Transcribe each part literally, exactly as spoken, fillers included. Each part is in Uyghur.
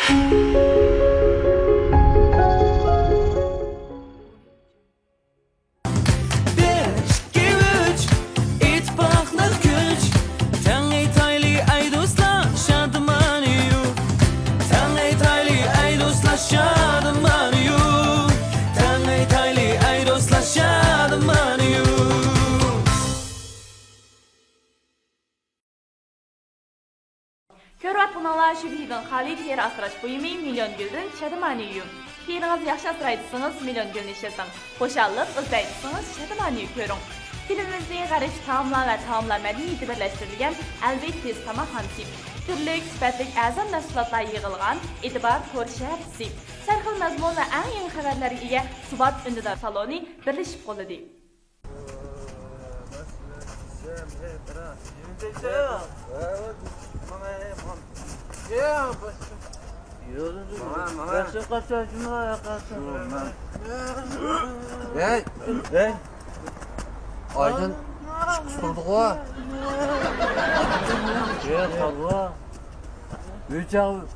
بىر، ئىككى، ئۈچ، ئىتتىپاقلىق كۈچ. تەڭ ئېيتايلى ئەي دوستلار، شادىمانىيۇ. تەڭ ئېيتايلى ئەي دوستلار، شادىمانىيۇ. تەڭ ئېيتايلى ئەي دوستلار، شادىمانىيۇ. كۆرۈۋاتقىنىڭلار شۈبھىدىن خالىي تېرە ئاسراش بۇيۇمى مىليون گۈلدىن شادىمانىيۇ. تېرىڭىز ياخشى ئاسراي دېسىڭىز، مىليون گۈلنى ئىشلىتىڭ. خۇشاللىق ئىزدەي دېسىڭىز، شادىمانىيۇ كۆرۈڭ. فىلىمىمىزنى غەربچە تائاملار ۋە تائاملار مەدەنىيىتى بىرلەشتۈرۈلگەن ئەلبېيت تېز تاماقخانىسى. تۈرلۈك، سۈپەتلىك، ئەرزان مەھسۇلاتلار يىغىلغان ئېتىبار تور شەھەرچىسى. سەرخىل مەزمۇن ۋە ئەڭ يېڭى خەۋەرلەرگە ئىگە سۇبات ئۈندىدار سالونى بىرلىشىپ قوللىدى. ھەي، ھەي. ئايدىن ئىككى تۇردىغۇ. يا، قالغۇ. ئۈچ ئاغ-،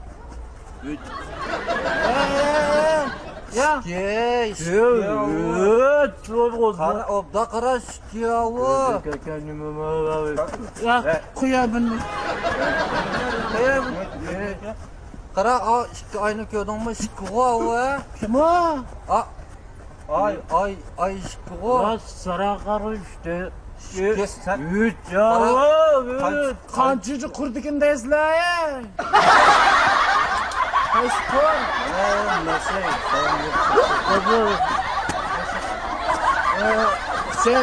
ئۈچ. يا. ئىككى، ئىككى، ئۈچ. قارا، ئوبدا قارا، ئىككى ئاۋۇ. يا، قويا بۇنى. قويا بۇنى. قارا، ئا، ئىككى ئاينى كۆردۈڭمۇ؟ ئىككىغۇ ئاۋۇ. كىم ئۇ؟ ئا. ئاي، ئاي، ئاي ئىككىغۇ. راست، ساراقارا ئۈچتە. ئۈچ. سەن ئۈچ. يا قارا. ئاللا، ئۈچ. قانچىچە قۇردىكىن دەيسىلەر، ھەي؟ قايسى قۇر؟ ھە، مەسەي، ساڭا. ھە، سەن.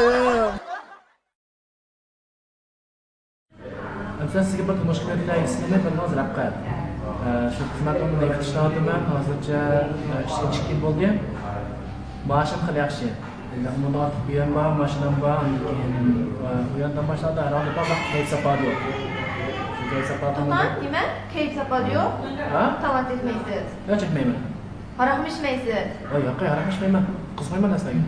ئەمسە سىزگە بىر تونۇش قىلىۋېتىلەي، ئىسمىنى بىلدىڭىز، رەپقەت. ئە، شۇ خىزمەت ئورنىدا بېكىتىشتە ئاتىمەن، ھازىرچە، ئە، ئىشتىن چىقىپ بولدى. مائاشىم خېلى ياخشى. ئەمما ئارتۇق ئۆيۈم بار، ماشىنام بار، ئاندىن كېيىن، ئە، ئۇياندىن باشلاپ ھەر ھالدا بار، كەيپ ساپادۇ. شۇ كەيپ ساپادۇ. توختاڭ، نېمە؟ كەيپ ساپادۇ؟ ھە؟ تاۋان چەكمەيسىز؟ ياق، چەكمەيمەن. ھاراقمۇ ئىچمەيسىز؟ ۋاي، ياق، ھاراق ئىچمەيمەن. قىزىقمايمەن نەرسىلەرگە.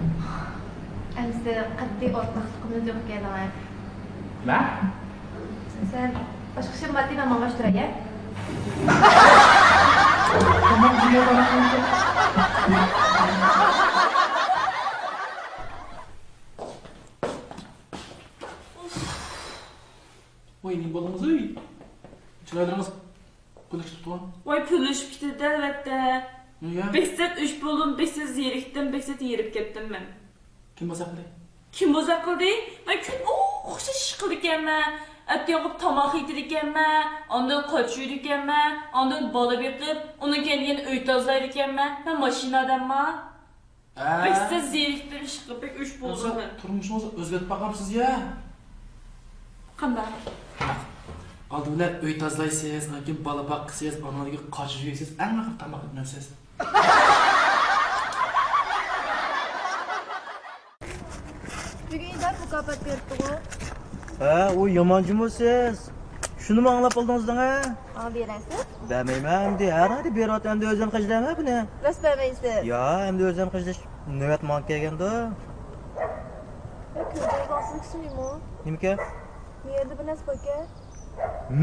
ئەمىسە قەتئىي ئورتاقلىقىمىز يوق ئىكەن، ھە؟ نېمە؟ سەن باشقا ئىشىڭ بار دېمە، ماڭا ئۇچراي، ھە؟ تاماق يېمەي بارامسەن؟ ۋاي، نېمە بولدىڭىز، ئۆي؟ چىرايلىرىڭىز پۈرلىشىپ كېتىپتۇ. ۋاي، پۈرلىشىپ كېتىدۇ، ئەلۋەتتە. نېگە؟ بەك سەت ئۆچ بولدۇم، بەك سەت زېرىكتىم، بەك سەت ھېرىپ كەتتىم مەن. كىم بوزەك قىلدى؟ كىم بوزەك قىلدى؟ مەن كۈن ئوخشاش ئىش قىلىدىكەنمەن. ئەتىگەن قوپۇپ تاماق يېتىدىكەنمەن، ئاندىن قاچا يۇيىدىكەنمەن، ئاندىن بالا بېقىپ، ئۇنىڭ كەينىدىن يەنە ئۆي تازىلايدىكەنمەن. مەن ماشىنا ئادەمما. ھە؟ بەك سەت زېرىكتىم ئىشقا، بەك ئۆچ بولدۇم مەن. تۇرمۇشىڭىزنى ئۆزگەرتىپ باقامسىز يا؟ قانداق؟ ئالدى بىلەن ئۆي تازىلايسىز، ئاندىن كېيىن بالا باقىسىز، ئانىڭدىن كېيىن قاچا يۇيىسىز، ئەڭ ئاخىرى تاماق يەيسىز. بۈگۈن ئىدارە مۇكاپات بېرىپتىغۇ؟ ھە، ئۇ يامان جۇمۇ سىز. شۇنىمۇ ئاڭلاپ قالدىڭىز دەڭە؟ ماڭا بېرەرسىز؟ بەرمەيمەن ئەمدى، ھەر ھالدا بېرىۋاتىمەن ئەمدى، ئۆزۈم خەجلەيمەن بۇنى. راست بەرمەيسىز؟ يا، ئەمدى ئۆزۈم خەجلەش نۆۋەت ماڭا كەلگەندۇ. يا، كۆزۈڭ باقسىمۇ سۇيمۇ؟ نېمىكەن؟ بۇ يەردە بىر نەرسە باركەن.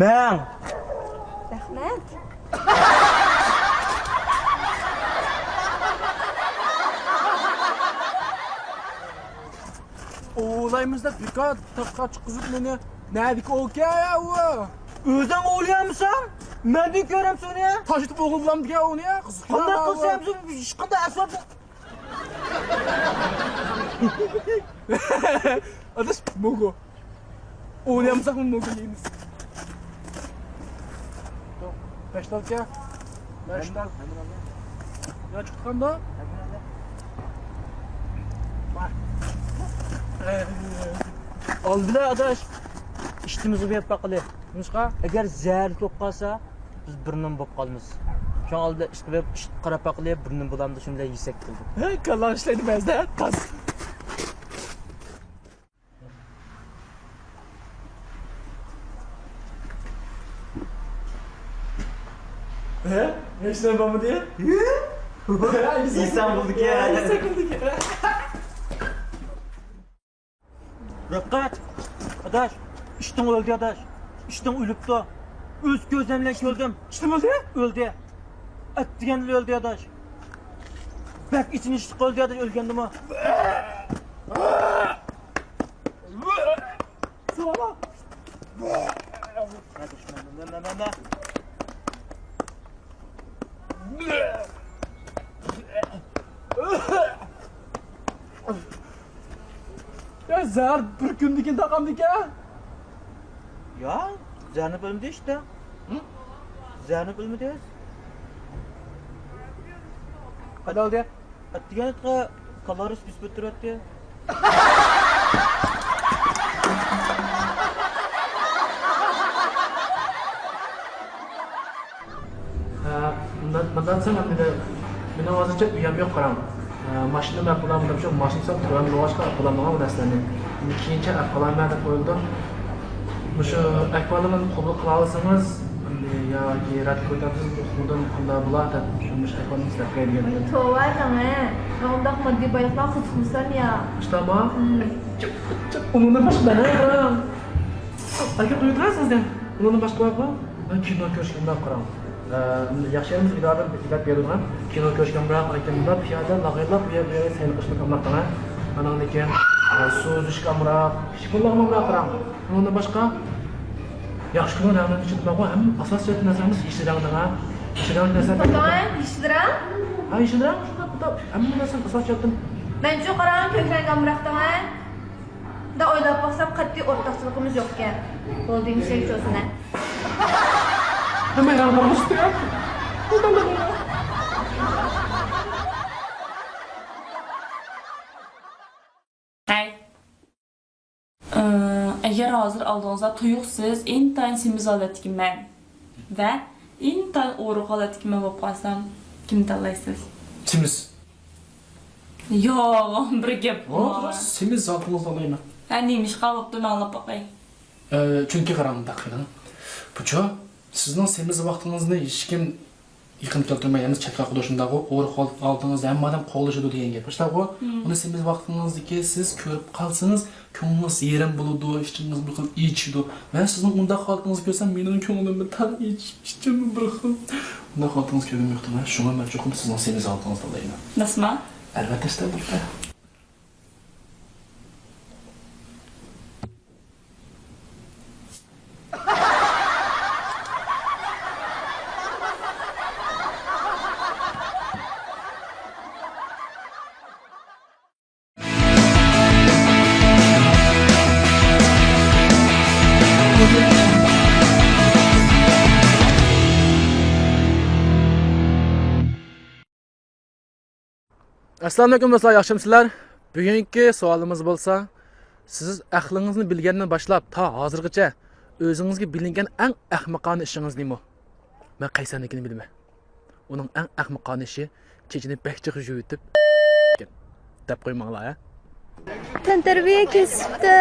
مەڭ! رەھمەت. ئوۋلايمىز دەپ بىكار تاپقا چىققۇزۇپ مېنى. نەدىكى ئوۋكەن ئۇ؟ ئۆزۈڭ ئوۋلىيالمىساڭ، مەندىن كۆرەمسەن ئۇنى؟ تاشلىتىپ ئوغۇللامدىكەن ئۇنى. قانداق قىلسام، ھېچقانداق ئەسۋاب. ئاداش، موگو. ئوينىمىساقمۇ موگو يەيمىز. بەش تالكەن. بەش تال. يا چىققاندا؟ ئالدىدا ئاداش. ئىشتىمىزغا بېرىپ باقىلى. نېمىشقا؟ ئەگەر زەھەرلىك بولۇپ قالسا، بىز بىر نېمە بولۇپ قالىمىز. شۇڭا ئالدى بىلەن ئىشقا بېرىپ، ئىش قاراپ باقىلى، بىر نېمە بولامدۇ، شۇنى بىلەن يېسەك بولدى. ھە، كاللاڭ ئىشلەيدۇ بەزىدە، تاس. ھە؟ ھېچ نېمە بولمىدى؟ ھە؟ يېسەم بولدىكەن. ھە، يېسەم بولدىكەن. رەپقەت! ئاداش، ئىشتىڭ ئۆلدى، ئاداش. ئىشتىڭ ئۆلۈپتۇ. ئۆز كۆزۈم بىلەن كۆردۈم. ئىشتىڭ ئۆلدى؟ ئۆلدى. ئەتىگەندىلا ئۆلدى ئاداش. بەك ئېچىنىشلىق ئۆلدى ئاداش، ئۆلگەندىمۇ. يا زەھەر بىر كۈندىن كېيىن تارقامدىكەن. يا، زەھەرنى بىلمىدى ئىشتە. ھە؟ زەھەرنى بىلمىدى. قانداق بولدى؟ ئەتىگەن ئېيتقا كالورىس بېسىپ ئۆتتۈرۈۋەتتى. ھە، مۇنداق، مۇنداق دېسەم، ئەمدى مېنىڭ ھازىرچە ئۆيەم يوق، قاراڭ. ھە، ماشىنا مەن بۇلار مۇنداق شۇ ماشىنا ساتىپ تۇرغان بولغاچقا، ئەپ بولالمىغان بۇ نەرسىلەرنى. ئەمدى كېيىنچە ئەپ قالارمەن دەپ ئويلىدىم. مۇشۇ ئەھۋالىمنى قوبۇل قىلالىسىڭىز، ئەمدى ياكى رەت قىلىۋېتەمسىز، ئۇقمىدىم، قانداق بولا دەپ، شۇ مۇشۇ ئەھۋالنى سىلەپ بەرگەن. توۋا دەڭە، ماڭا ئۇنداق ماددىي بايلىقلارغا قىزىقمىسەن يا. ئۇنداق باشقا مەن. ئاكا قويۇپ تۇرارسىز دە. ئۇنىڭدىن باشقا بارغۇ؟ مەن كىنو كۆرۈشكە ئۇنداق قاراڭ. ئە، ياخشى يېرىمىز ئىدارىدىن بېكىتىپ بېرىدىغان كىنو كۆرۈشكە ئامراق، ئايتىمدا پىيادە لاغىرلاپ ئۇ يەر بۇ يەرگە سەيل قىلىشنى ئامراق قىلىڭ. ئاناندىن كېيىن، ئە، سۇ ئۈزۈشكە ئامراق، كىچىك بالىلارغا ئامراق قاراڭ. ئۇنىڭدىن باشقا ياخشى كۆرگەن رەڭلەرنىڭ ئىچىدە بارغۇ ھەم ئاساسىي جەھەتتىن نەرسىمىز يېشىل رەڭ دەڭە. يېشىل رەڭ دەسەم. توختاڭ، يېشىل رەڭ؟ ھە، يېشىل رەڭ، شۇنداق، بۇنداق ھەممە نەرسىنىڭ ئاساسىي جەھەتتىن. مەنچۇ قاراڭ، كۆك رەڭگە ئامراق دەڭە. مۇنداق ئويلاپ باقسام، قەتئىي ئورتاقچىلىقىمىز يوقكەن. بولدى، مىشەك چوسىنە. ھەممە يەردە بار بولسا. ھەي. ئى، ئەگەر ھازىر ئالدىڭىزدا تۇيۇقسىز ئىنتايىن سېمىز ھالەتتىكى مەن ۋە ئىنتايىن ئورۇق ھالەتتىكى مەن بولۇپ قالسام، كىمنى تاللايسىز؟ سېمىز. ياق، بىر گەپ بار. سېمىز زاتىڭىزنى تاللايمەن. ھە، نېمىشقا بوپتۇ، مەن ئاڭلاپ باقاي. ئە، چۈنكى قاراڭ، مۇنداق قىلىڭ. بۇچۇ، سىزنىڭ سېمىز ۋاقتىڭىزنى ھېچكىم يېقىن كەلتۈرمەي، يەنە چەتكە قويۇشۇنداقغۇ، ئورۇق ھالىتىڭىزدا ھەممە ئادەم قوغلىشىدۇ دېگەن گەپ. شۇنداقغۇ؟ مم. ئۇنى سېمىز ۋاقتىڭىزدىكى سىز كۆرۈپ قالسىڭىز، كۆڭلىڭىز يېرىم بولىدۇ، ئىچىڭىز بىر خىل ئېچىشىدۇ. مەن سىزنىڭ ئۇنداق ھالىتىڭىزنى كۆرسەم، مېنىڭ كۆڭلۈممۇ تەڭ ئېچىپ، ئىچىممۇ بىر خىل. ئۇنداق ھالىتىڭىز كۆرگۈم يوقتۇ مەن. شۇڭا مەن چوقۇم سىزنىڭ سېمىز ھالىتىڭىزنى تاللايمەن. راستمۇ؟ ئەلۋەتتە، ئەستەغپۇرۇللا. ئەسسالامۇئەلەيكۇم دوستلار، ياخشىمۇسىلەر؟ بۈگۈنكى سوئالىمىز بولسا، سىز ئەقلىڭىزنى بىلگەندىن باشلاپ تا ھازىرغىچە ئۆزىڭىزگە بىلىنگەن ئەڭ ئەخمىقانە ئىشىڭىز نېمە؟ مەن قەيسەرنىڭكىنى بىلىمەن. ئۇنىڭ ئەڭ ئەخمىقانە ئىشى چېچىنى بەك جىق يۇيۇۋېتىپ دەپ قويماڭلار، ھە؟ تەنتەربىيە كەسىپتە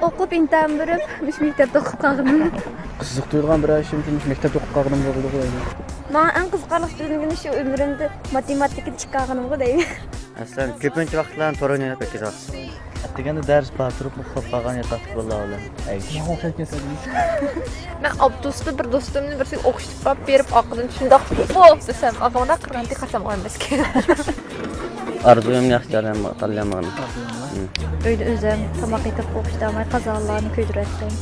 ئوقۇپ، ئىمتىھان بېرىپ، مۇشۇ مەكتەپتە ئوقۇپ قالغىنىم. قىزىقتۇرىدىغان بىرەر ئىشىم، مۇشۇ مەكتەپتە ئوقۇپ قالغىنىم بولىدۇ. ماڭا ئەڭ قىزىقارلىق بىلىنگىنى شۇ ئۆمرۈمدە ماتېماتىكىدا ئىككى ئالغىنىمغۇ دەيمەن. مەسىلەن، كۆپىنچە ۋاقىتلارنى تور ئويناپ ئۆتكۈزۈۋاتىسىز. ئەتىگەندە دەرس بار تۇرۇپ، ئۇخلاپ قالغان ياتاقتىكى بالىلار بىلەن ئەگىشىپ. مەن ئاپتوبۇستا بىر دوستۇمنى بىرسىگە ئوخشىتىپ باپ بېرىپ، ئارقىدىن شۇنداق بوپ دېسەم، ئاغىنىدا قىرغىنتى قاچام ئوينىمىسكەن. ئارزۇيۇم ياخشى جانىم، تاللىيالمىغان. ئۆيدە ئۆزۈم تاماق ئېتىپ، ئوخشىتالماي قازانلارنى كۆيدۈرەتتىم.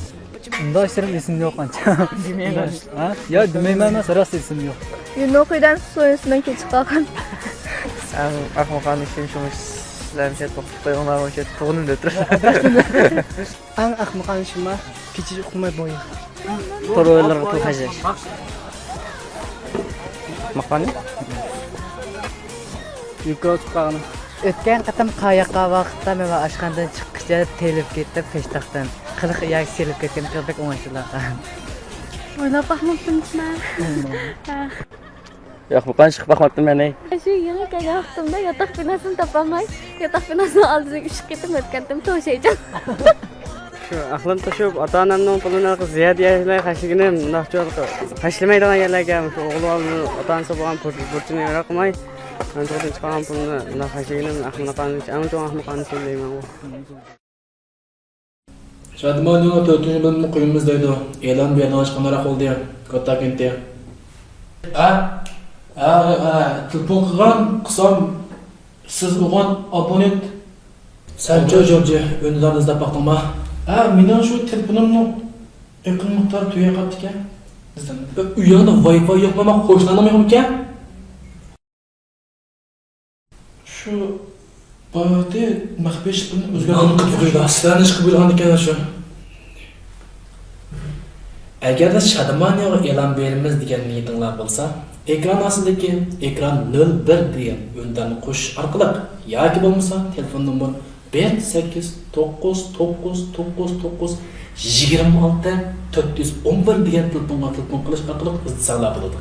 ئۇنداق ئىشلىرىم ئېسىمدە يوق ئانچە. دېمەيمەن. ھە؟ يا، دېمەيمەن ئەمەس، راست ئېسىمدە يوق. يۇنۇقىدەن سويۇنسىمان كېچىكىپ قالغان. ئەڭ ئەخمىقانە ئىشىم شۇ، سىلەرنى شەت توختىتىپ قويغانلارغا شەت تۇغۇنۇم دەپ تۇرۇپ. ئەڭ ئەخمىقانە ئىشىم بار، كېچىچە ئۇخلىماي بويۇن. تور ئويۇنلىرىغا پۇل خەجلەش. ئەخمىقانە؟ يۈكى ئوتۇپ قالغىنىم. ئۆتكەن قېتىم قاياققا ۋاقىتتا مەن ئاشخانىدىن چىققىچە تېلىپ كېتىپ، پېشتاقتىن قىلىق ياكى سېلىپ كەتكەن قىلىق بەك ئوڭايسىزلاندىم. ئويلاپ باقماپتىمەن. ھە. ياق، بۇ قانچە چىقىپ باقماپتىمەن، ھەي. شۇ يېڭى كەلگەن ۋاقتىمدا ياتاق بىناسىنى تاپالماي، ياتاق بىناسىنىڭ ئالدىدىن ئۈچ قېتىم ئۆتكەنتىم، توشايجان. شۇ ئەقلىم توشۇپ، ئاتا-ئانامنىڭ پۇلىنى زىيادە يەشلەي خەجلىگىنىم، مۇنداق چوڭ خەجلىمەيدىغان يەرلەرگە، شۇ ئوغلى ئاتا-ئانىسى بولغان بۇرچىنى ياراتماي، مەن چىققان پۇلنى مۇنداق خەجلىگىنىم ئەخمىقانە، ئەڭ چوڭ ئەخمىقانە ئىشىم دەيمەنغۇ. شادىماننىڭ تۆتىنچى بۆلۈمىنى قويىمىز دەيدۇ. ئېلان بېرىدىغان ئىش قانداقراق بولدى؟ كوتاكېنتى. ھە؟ ھە، ھە، تېلېفون قىلغان، قىلسام، سىز ئۇرغان ئابونېنت. سەنچۇ، جورجى، ئۈندىدارنى ئىزدەپ باقتىڭما؟ ھە، مېنىڭ شۇ تېلېفونۇمنىڭ ئېقىم مىقدارى تۈگەپ قاپتىكەن. ئىزدەڭ. ئۆيۈڭدە ۋاي فاي يوقمۇ، قوشناڭنىڭ يوقمىكەن؟ شۇ باياتى مەخپىي شىپىرنى ئۆزگەرتىپ قويدى. سىلەرنى ئىشقا بۇيرۇغاندىكەن شۇ. ئەگەردە شادىمانىيەگە ئېلان بېرىمىز دېگەن نىيىتىڭلار بولسا، ئېكران ئاستىدىكى ئېكران نۆل بىر دېگەن ئۈندىدارنى قوشۇش ئارقىلىق ياكى بولمىسا تېلېفون نومۇر بىر سەككىز توققۇز توققۇز توققۇز توققۇز يىگىرمە ئالتە تۆت يۈز ئون بىر دېگەن تېلېفونغا تېلېفون قىلىش ئارقىلىق ئىزدىسەڭلار بولىدۇ.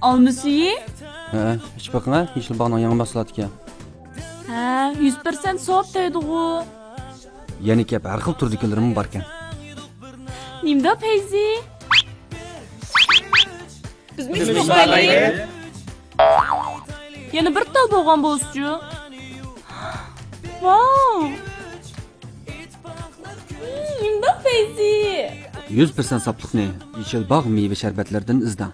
ئالما سۈيى؟ ھە، ئىچىپ بېقىڭە، يېشىل باغنىڭ يېڭى مەھسۇلاتى ئىكەن. ھە، يۈز پىرسەنت سوپ دەيدىغۇ. يەنە كەپ، ھەر خىل تۈردىكىلىرىمۇ باركەن. نېمىدە پەيزى؟ بىزمۇ ئىچىپ باقايلى. يەنە بىر تال بولغان بولسىچۇ. ۋاو! نېمىدە پەيزى؟ يۈز پىرسەنت ساپلىقنى يېشىل باغ مېۋە شەربەتلىرىدىن ئىزدەڭ.